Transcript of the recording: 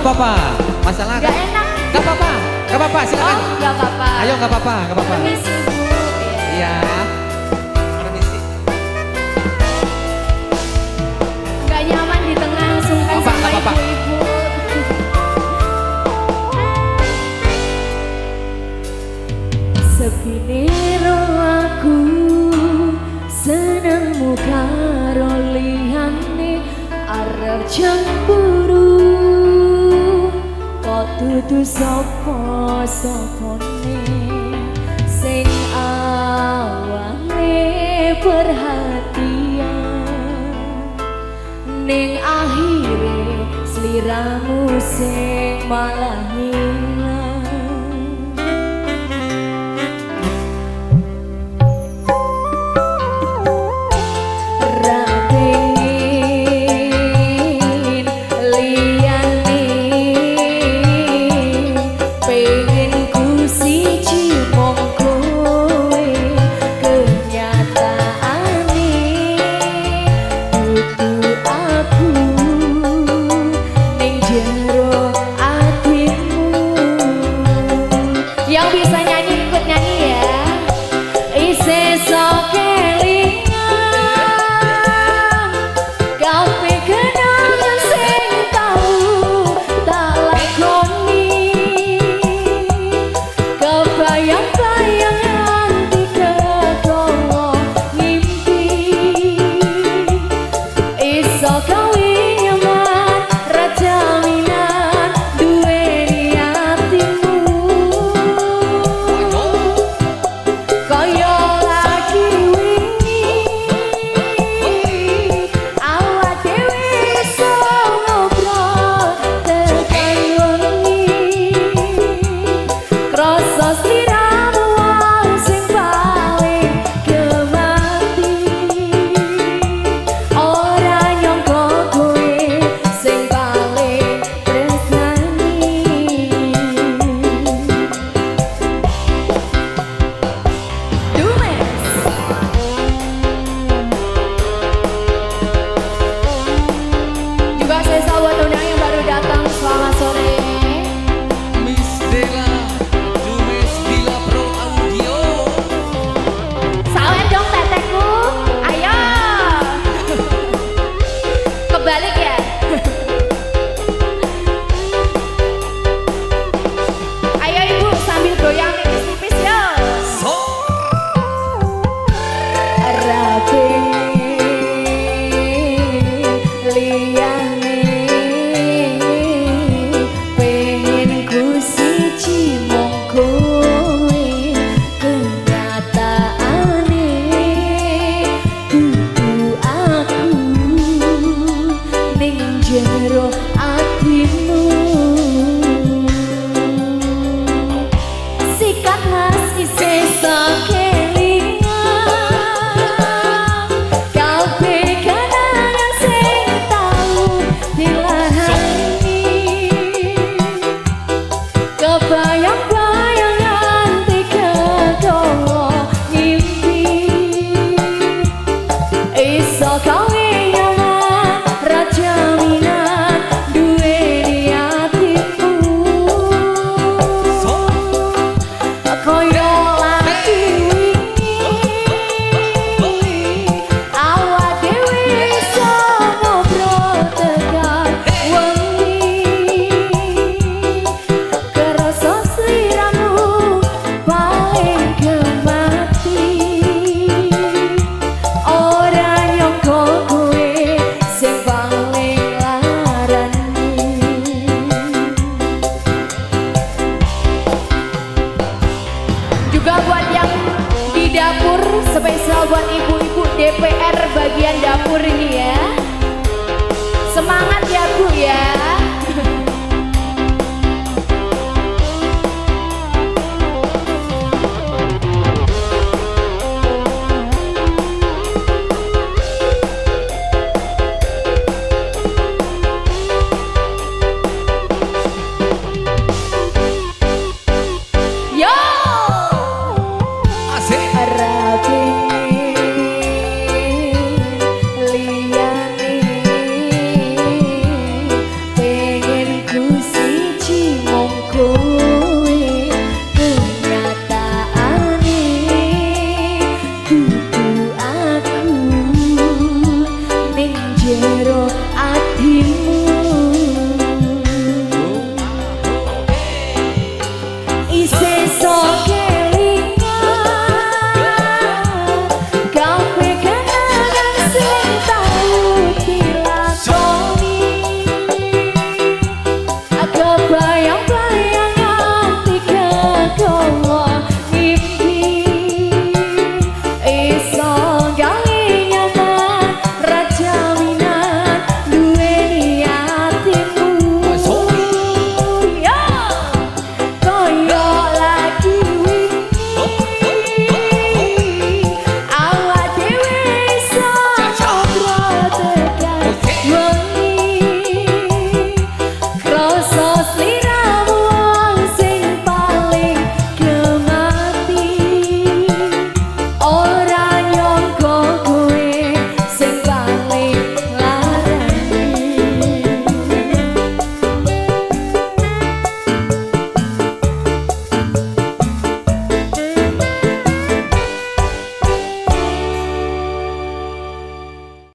Gak apa-apa. Masalah Gak enak. Gak apa-apa. Gak apa-apa, silakan. Oh, gak apa-apa. Ayo gak apa-apa, gak apa-apa. Permisi, Bu. Iya. Permisi. Gak nyaman di tengah, sungkan sama ibu-ibu. Sepine ro aku senengmu karo liyane arep cemburu kok dudu sapa-sapane sing awale perhatian ning akhire sliramu sing malah ilang. Yang bisa nyanyi ikut nyanyi ya. Isih sok kelingan kabeh kenangan sing tau tak lakoni kebayang-bayang nganti kekowo ngimpi iso gawe nyaman ra jaminan duweni atimu. Kaya lagi wingi awak dhewe iso ngobrol tekan wengi krasa sliramu sing paling gemati ora nyangka kowe sing paling tresnani. Dumes. Juga saya buat undangan yang baru datang, selamat sore. Miss Della, Dumes Dilla Pro Audio. Sawer dong teteku, ayo. Kebalik ya. Ayo ibu sambil goyang tipis-tipis yo. So. Ra pengen liyane pengen ku siji mung kowe kenyataane dudu aku ning jero atimu.